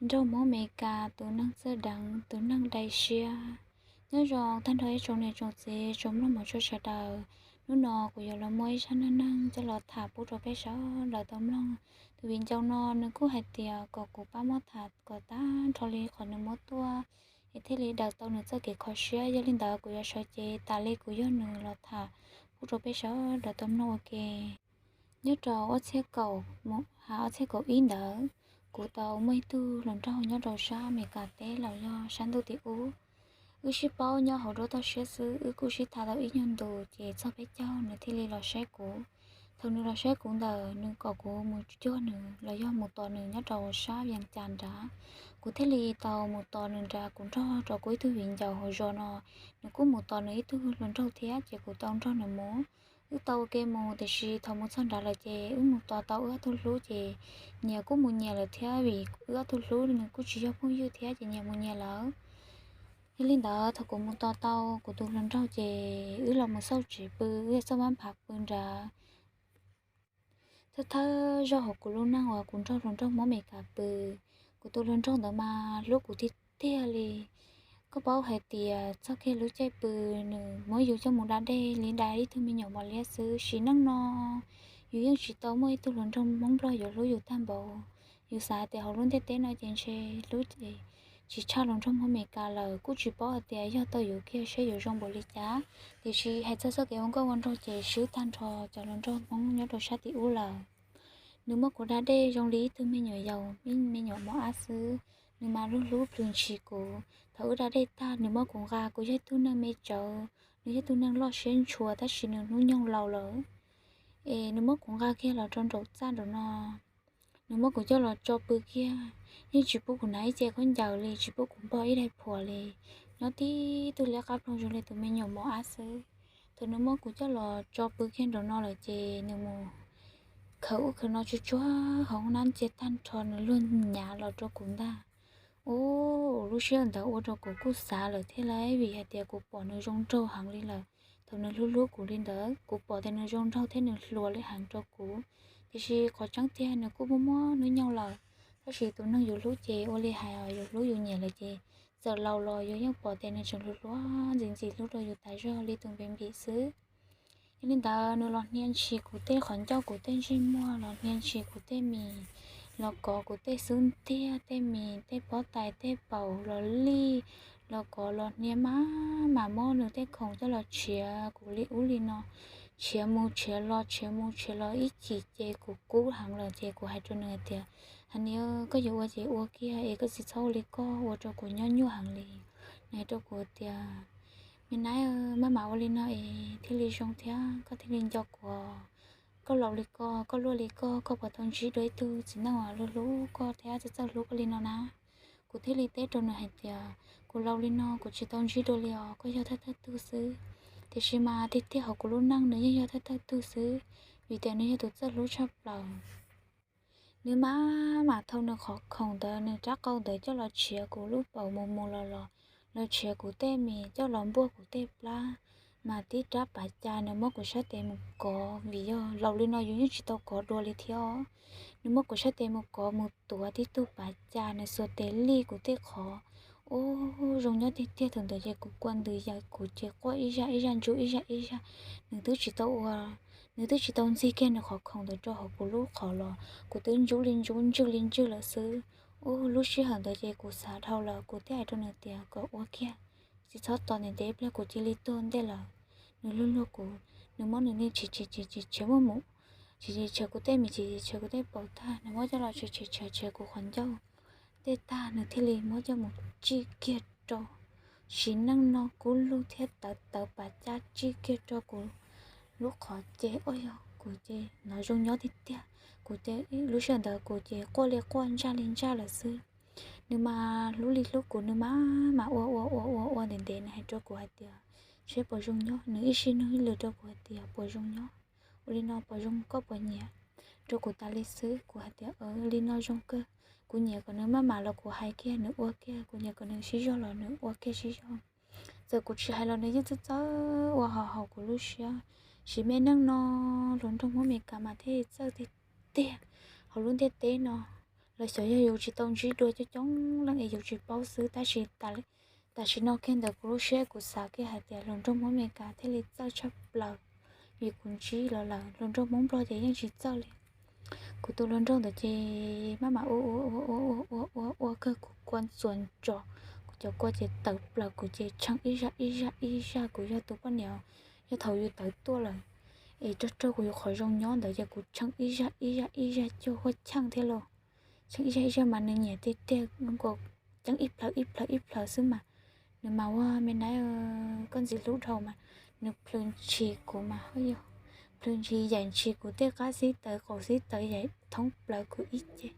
Nraug Hmoob Amelikas tus neeg txawj deev, tus neeg dai siab. Nyob zoo tag nrho ib tsoom niam tsoom txiv tsoom mloog mos tsuas sawv daws. Hnub no kuv yuav los muaj ib zaj neej neeg coj los tham pub rau peb sawv daws tau mloog. Tus viv ncaus no nws kuj hais tias kom kuv pab muab tham kom tag nrho li qhov nws muab tuaj, es thiaj li daws tau nws txoj kev kho siab. Yog li ntawd kuv yuav sawv cev tas li kuv yog nws los tham pub rau peb sawv daws tau mloog ua ke. Nyob rau ob txhiab kaum, ha, ob txhiab kaum ib ntawd, kuv tau muaj ib tug hluas nraug nyob rau sab Amelikas teb los yog sab ntuj tim ub. Wb sib paub nyob hauv duab toj siab xwb, wb kuj sib tham tau ib nyuag ntus ces txog peb caug nws thiaj li los saib kuv. Thaum nws los saib kuv ntawd nws kom kuv mus cuag nws los yog mus tos nws nyob rau sab Vias Cas nrad. Kuv thiaj li tau mus tos nws nrad, kuv nrog rau kuv ib tug viv ncaus hauv zos no, nws kuj mus tos nws ib tug hluas nraug thiab ces kuv tau nrog nws mus. Wb tau ua ke mus tiam sis thaum mus txog nrad lawm ces wb mus tos tau wb ob tug hlub ces nyias kuj mus nyias lawm thiab, vim wb ob tug hlub nws kuj tsis yog phooj ywg thiab ces nyias mus nyias lawm. Yog li ntawd thaum kuv mus tos tau kuv tus hluas nraug ces wb los mus xauj tsev pw, wb xauj mab phav pw nrad. Thawj thawj zaug hauv kuv lub neej uas kuv nrog hluas nraug Hmoob Amelikas pw, kuv tus hluas nraug ntawd mas hlub kuv tiag tiag li. Koj paub hais tias txoj kev lub caij pw nws muab yus coj mus da dej li da ib tug me nyuam mos liab xwb. Sim neej no yus yeej tsis tau muaj ib tug hluas nraug Hmoob Nplog yuav hlub yus tag npaum. Yus xav tias hauv lub ntiaj teb no ces ntshe hlub ces tsis tshaj hluas nraug Hmoob Amelikas lawm. Kuj tsis paub hais tias yog tau yuav kiag seb yuav zoo npaum li cas, tiam sis hais txog txoj kev ua nkauj ua nraug ces swb tag nrho cov hluas nraug Hmoob nyob rau sab tim ub lawm. Nws muab kuv da dej zoo li ib tug me nyuam yaus, ib me nyuam mos ab xwb. Nws mas hlub hlub plhws ntshis kuv. Thaum wb da dej tag nws muab kuv nqa, kuv yog ib tug neeg me tsawv, nws yog ib tug neeg loj siab ntshua tab sis nws hnub nyoog laus lawm. Es nws muab kuv nqa kiag los rau nraum txaj nraum no, nws muab kuv coj los tso pw kiag, yeej tsis pub kuv hnav ib ce khaub ncaws li, tsis pub kuv npog ib daim phuam li, nyob tib tug liab qab ploog zoo li tus me nyuam mos ab xwb. Thaum nws muab kuv coj los tso pw kiag nraum no lawm ces nws mus khaws ub khaws no tsuag tsuag hauv nab ntsia tag nrho nws luag nyav los rau kuv ntag. Ub, lub sij hawm ntawd ua rau kuv kuj xav lawm thiab lauj, vim hais tias kuv pom nws zoo nraug heev li lawm. Thaum nws hlub hlub kuv li ntawd kuv pom tias nws zoo nraug thiab nws hluas li heev rau kuv. Tiam sis qhov tseeb tiag nws kuj muaj muaj hnub nyoog lawm, tab sis tus neeg yus hlub ces ua li hais os, yus hlub yus nyiam lawm ces txawm laus los yus yeej pom tias nws tseem hluas hluas ntxim ntxim hlub rau yus tas zog li tus npim npim xwb. Yog li ntawd nws los hnia ntshis kuv tej qhov ncauj kuv tej ntsej muag, los hnia ntshis kuv tej mis, los kov kuv tej xub ntiag tej mis tej pob tais tej paum los lij, los kov los hnia maj mam muab nws tej khoom coj los tshiav kuv li ub li no, tshiav mus tshiav los tshiav mus tshiav los ib chim ces kuv kub heev lawm ces kuv hais rau nws hais tias, Hais niam, koj yuav ua ces ua kiag es koj tsis txhob ua li koj ua rau kuv nyob nyuaj heev li. Nws hais rau kuv tias, Me nab, maj mam ua li no es thiaj li zoo thiab koj thiaj li nco kuv. Koj laus li koj, koj luaj li koj, koj puas tau ntsib dua ib tug txiv neej uas hlub hlub koj thiab txawj txawj hlub koj li no na? Kuv thiaj li teb rau nws hais tias, Kuv laus li no kuv tsis tau ntsib dua li os, koj yog thawj thawj tug xwb. Tiam sis mas tiag tiag hauv kuv lub neej nws yeej yog thawj thawj tug xwb, vim tias nws yog tus txawj hlub tshaj plaws. Nws maj mam thau nws qhov khoom ntawd, nws rab qau ntawd coj los tshiav kuv lub paum mus mus los los, los tshiav kuv tej mis coj los npuaj kuv tej plab, mas tib rab pav cas nws muab kuv sab tes mus kov, vim yog laus li no yus yeej tsis tau kov dua li thiab. Nws muab kuv sab tes mus kov mus tuav tib tug pav cas nws xuas tes lij kuv tej qhov. Ub, zoo nyob tiag tiag. Thaum ntawd ces kuv kua ntws yaws kuv ces quaj ib zaj ib zaj ntsub ib zaj ib zaj. Nws twb tsis tau ua, nws twb tsis tau ntxig kiag nws qhov khoom ntawd rau hauv kuv lub qhov los kuv twb ntsub li ntsub ntswg li ntswg lawm xwb. Ub, lub sij hawm ntawd ces kuv xav dhau lawm, kuv thiaj hais rau nws tias kom ua kiag, tsis txhob tos ntev ntev ib pliag kuv cia li tuag ntej lawm. Nws luag luag kuv, nws muab nws niag tshis tshis tshis tshis tshiav muaj mus, tshis tshis tshiav kuv tej mis, tshis tshis tshiav kuv tej paum tag, nws muab coj los tshiav tshiav tshiav tshiav kuv qhov ncauj tej tag, nws thiaj li muab coj mus tsij kiag rau. Sim neej no kub lug thiab tawv tawv pav cab tsij kiag rau kuv lub qhov ces, ua yog kuv ces hnov zoo nyob tiag tiag. Kuv ces lub sij hawm ntawd kuv ces quaj li quaj ntsaj li ntsaj lawm xwb. Nws mas hlub li hlub kuv, nws mas mas ua ua ua ua ua ntev ntev, nws hais rau kuv hais tias seb puas zoo nyob, nws ib sij nug ib lwm rau kuv hais tias puas zoo nyob, ua li no puas zoo, koj puas nyiam, rau kuv tas li xwb. Kuv hais tias, Aws, li no zoo kawg. Kuv nyiam kom nws maj mam los kuv hais kiag nws ua kiag, kuv nyiam kom nws sib zog los nws ua kiag sib zog. Txawm kuv tsis hais los nws yeej txawj txawj ua haum haum kuv lub siab. Sim me neej no hluas nraug Hmoob Amelikas mas thiaj txawj tiag tiag hauv lub ntiaj teb no. los xyov yog yus tsis tau ntsib dua coob coob leej es yus tsis paub xwb. Tab sis tam sim no kiag ntawm kuv lub siab kuv xav kiag hais tias hluas nraug Hmoob Amelikas thiaj li txawj tshaj plaws, vim kuv ntsib los lawm. Hluas nraug Hmoob Nplog ces yeej tsis txawj li. Kuv tus hluas nraug ntawd ces maj mam ua ua ua ua ua ua ua kawg, kuv kua ntxuas ntsos, kuv cov kua ces tawm plaws, kuv ces tsheej ib zaj ib zaj ib zaj. Kuv yog tus poj niam, yog thaum yus tawv tuaj lawm es rog rog kuv yus qhov zoo nyob ntawd ces kuv tsheej ib zaj ib zaj ib zaj cuag huaj cheej thiab los tsheej ib zaj ib zaj mas nws nyiam tiag tiag, nkaus ceeb ib plhaw ib plhaw ib plhaw xwb mas. Nws mas ua me nab, koj ntxim hlub dhau mas. Nws plhws ntshis kuv mas ho yog plhws ntshis yaim ntshis kuv tej qab xib taws qaum xib taws yaim thoob plaws kuv ib ce,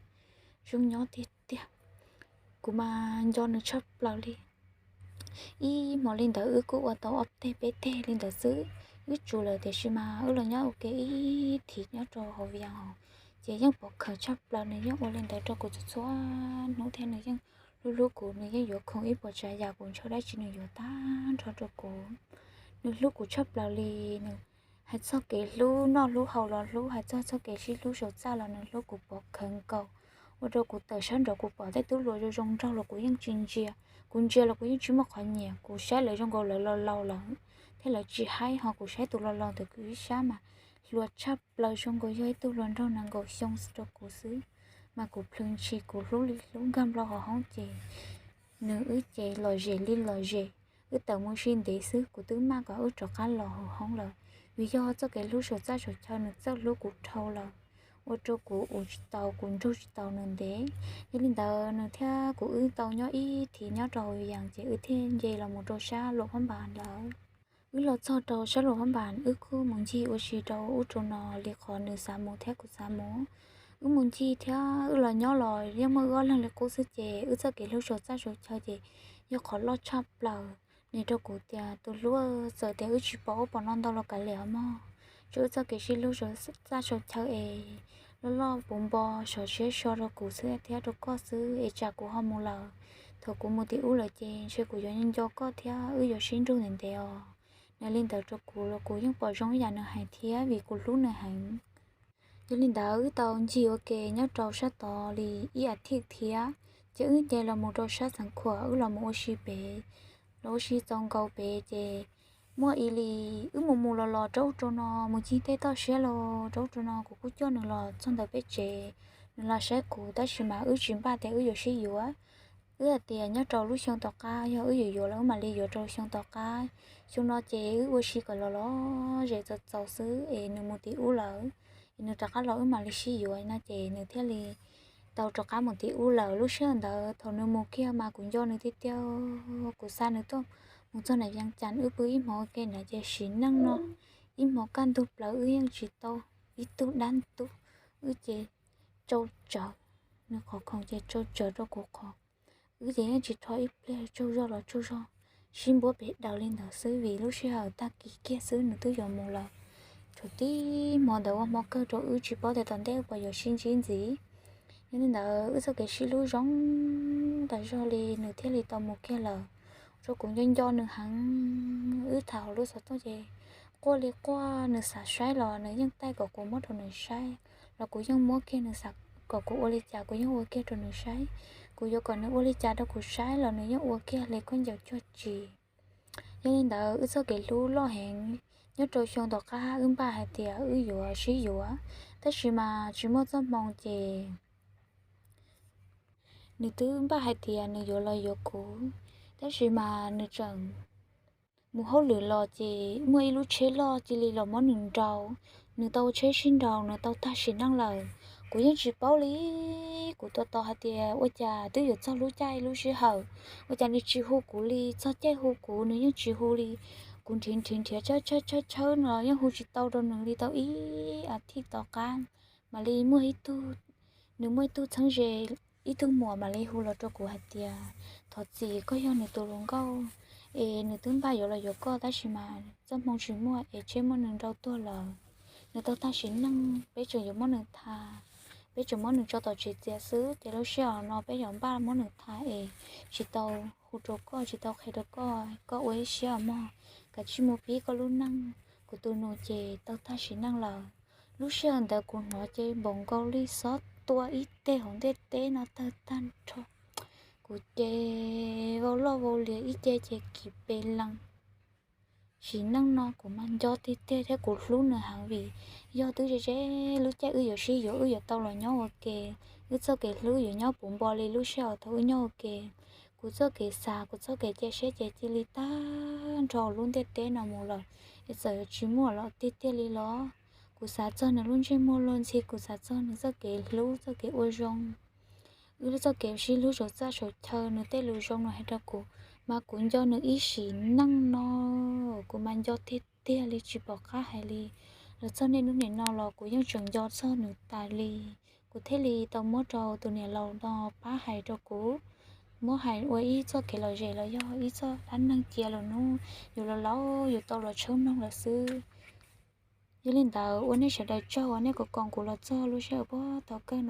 zoo nyob tiag tiag. Kuv mas nco nws tshaj plaws li. Ib hmo li ntawd wb kuj ua tau ob teg peb teg li ntawd xwb, wb tsum lawm tiam sis mas wb los nyob ua ke ib thim nyob rau hauv Vias hos, ces yeej pov khawv tshaj plaws. Nws yeej ua li ntawd rau kuv txhua txhua hnub thiab nws yeej hlub hlub kuv. Nws yeej yuav khoom ib puas tsav yam kuv ntshaw dab tsi nws yuav tag nrho rau kuv. Nws hlub kuv tshaj plaws li. Nws hais txog kev hlub noj hlub haus los hlub, hais txog txog kev sib hlub saum txaj los nws hlub kuv pov khawv nkaus, ua rau kuv tawm sab nraud kuv pom tej tub hluas zoo zoo nraug los kuv yeej tsis ntsia. Kuv ntsia los kuv yeej tsis muaj qhov nyiam, kuv saib lawv zoo nkaus lawv laus laus lawm thiab lawv tsis haib, ho kuv saib tus laus laus ntawm kuv ib sab mas hluas tshaj plaws, zoo nkaus yog ib tug hluas nraug nees nkaum xyoo rau kuv xwb. Mas kuv plhws ntshis kuv hlub li hlub nkag nplo hauv hoob ces nws wb ces lom zem li lom zem. Wb tawm mus ua si ntev xwb kuv twb maj kom wb rov qab los hauv hoob lawm, vim yog txoj kev hlub saum txaj saum chaw nws txawj hlub kuv dhau lawm, ua rau kuv ua tsis tau, kuv nrug tsis tau nws ntev. Yog li ntawd nws thiab kuv wb tau nyob ib thim nyob rau hauv Vias ces wb thiaj nce los mus rau sab Luam Phab Npas lawm. Wb los txog rau sab Luam Phab Npas wb kuj mus ncig ua si rau ub rau no li qhov nws xav mus thiab kuv xav mus. Wb mus ncig thiab wb los nyob los yeej muaj wb ob leeg li qub xwb ces wb txoj kev hlub saum txaj saum chaw ces yog qhov loj tshaj plaws. Nws rau kuv tias tus hlub, txawm tias wb tsis pom ub pom no ntau los kav liam mog, tsuas wb txoj kev sib hlub saum txaj saum chaw es loj loj puv npo sov siab so rau kuv xwb thiab rau koj xwb es tsam kuv ho mus lawm. Thaum kuv mus tim ub lawm ces ntshe kuv yuav nco koj thiab wb yuav sib nrug ntev ntev os. Nws li ntawd rau kuv los kuv yeej pom zoo ib yam nws hais thiab vim kuv hlub nws heev. Yog li ntawd wb tau ncig ua ke nyob rau sab tod li ib as thiv thiab, ces wb nce los mus rau sab Xeev Khuam wb los mus ua si pem, los ua si txaus nkaus pem ces muaj ib li wb mus mus los los rau ub rau no mus ncig tej toj siab los rau ub rau no kuv kuj coj nws los txog ntawm peb tsev, nws los saib kuv tab sis mas wb tsis npaj tias wb yuav sib yuav. Wb hais tias nyob rau lub xyoo tom qab yog wb yuav yuav los wb mam li yuav rau xyoo tom qab. Xyoo no ces wb ua si kom los los zem txaus txaus xwb es nws mus tim ub lawm, es nws rov qab los wb mam li sib yuav no ces nws thiaj li tau rov qab mus tim ub lawm. Lub sij hawm ntawd thaum nws mus kiag mas kuv nco nws tiag tiag, kuv xa nws tuaj mus txog nram Vias Cas wb pw ib hmo ua ke nrad ces sim neej no ib hmo kaj ntug plaws wb yeej tsis tau ib tug dab ntub, wb ces tsau tsawv, nws qhov khoom ces tsau tsawv rau kuv qhov, wb ces yeej tsis rho ib pliag, tsaug zog los tsaug zog, sib npuab pes daws li ntawd xwb vim lub sij hawm tag kis kiag xwb nws twb yuav mus lawm. Thaum tib hmo ntawd ua hmo kawg rau wb tsis paub tias tom ntej wb puas yuav sib ntsib ntxiv. Yog li ntawd wb txoj kev sib hlub zoo tas zog li nws thiaj li tau mus kiag lawm. Rau kuv nco nco nws heev, wb tham hauv lub xov tooj ces quaj li quaj, nws xav saib los nws yeej taij kom kuv muab rau nws saib, los kuv yeej muab kiag, nws xav kom kuv ua li cas kuv yeej ua kiag rau nws saib. Kuv yuav kom nws ua li cas rau kuv saib los nws yeej ua kiag li khaub ncaws cuag tsis. Yog li ntawd wb txoj kev hlub loj heev, nyob rau xyoo tom qab wb npaj hais tias wb yuav sib yuav, tab sis mas tsis muaj txoj hmoo ces nws twb npaj hais tias nws yuav los yuav kuv, tab sis mas nws tseem mus hauj lwm los ces muaj ib lub tsheb loj cia li los muab nws nrau. Nws tau ua tsheb sib nrau, nws tau tag sim neej lawm. Kuv yeej tsis paub li, kuv tos tos hais tias ua cas twb yuav txog lub caij lub sij hawm, ua cas nws tsis hu kuv li, txog caij hu kuv nws yeej tsis hu li. Kuv nrhiav nrhiav nrhiav tshawb tshawb tshawb tshawb no yeej hu tsis tau rau nws li tau ib as thiv tom qab, mam li muaj ib tug, nws muaj ib tug txheeb ze, ib tug muam mam li hu los rau kuv hais tias, thov txim, koj yog nws tus hluas nkauj, es nws twb npaj yuav los yuav koj tab sis mas txoj hmoo tsis muaj es tsheb muab nws nrau tuag lawm. Nws tau tag sim neej, peb tseem yuav muab nws tha, peb tseem muab nws tso tom tsev txias xwb, ces lub sij hawm no peb yuav npaj muab nws tha es tsis tau hu rau koj, tsis tau qhia rau koj, koj ua ib siab mog, kav tsij mus pib koj lub neej. Kuv tus nus ces tau tag sim neej lawm. Lub sij hawm ntawd kuv hnov ces npaum nkaus li xob tua ib teg hauv ntiaj teb no tawg tag nrho. Kuv ces vau loj vau lias ib ce ces kim pes lees. Sim neej no kuv mas nco tiag tiag thiab kuv hlub nws heev vim yog twb ze ze lub caij wb yuav sib yuav wb yuav tau los nyob ua ke. Wb txoj kev hlub yuav nyob puv npo li lub sij hawm thaum wb nyob ua ke. Kuv txoj kev xav, kuv txoj kev cia siab ces cia li tag nrho lub ntiaj teb no mus lawm, es txawm yuav tsis muaj los tiag tiag li los. Kuv xav txog nws lub ntsej muag luag ntxhi, kuv xav txog nws txoj kev hlub, txoj kev ua zoo, wb txoj kev sib hlub saum txaj saum chaw, nws tej lus zoo nws hais rau kuv, mas kuv nco nws ib sim neej no, kuv mas nco tiag tiag li tsis pom qab hais li. Los txog niaj hnub nim no los kuv yeej tseem nco txog nws tas li. Kuv thiaj li tau muab rau tus niam laus no pab hais rau kuv, muab hais ua ib txoj kev lom zem los yog ib txoj dab neeg cia lawm hnub yus laus laus yus tau los tshawb mloog lawm xwb. Yog li ntawd ua nej sawv daws tsaug uas nej koom kuv los txog lub sij hawm puag thaum kawg no.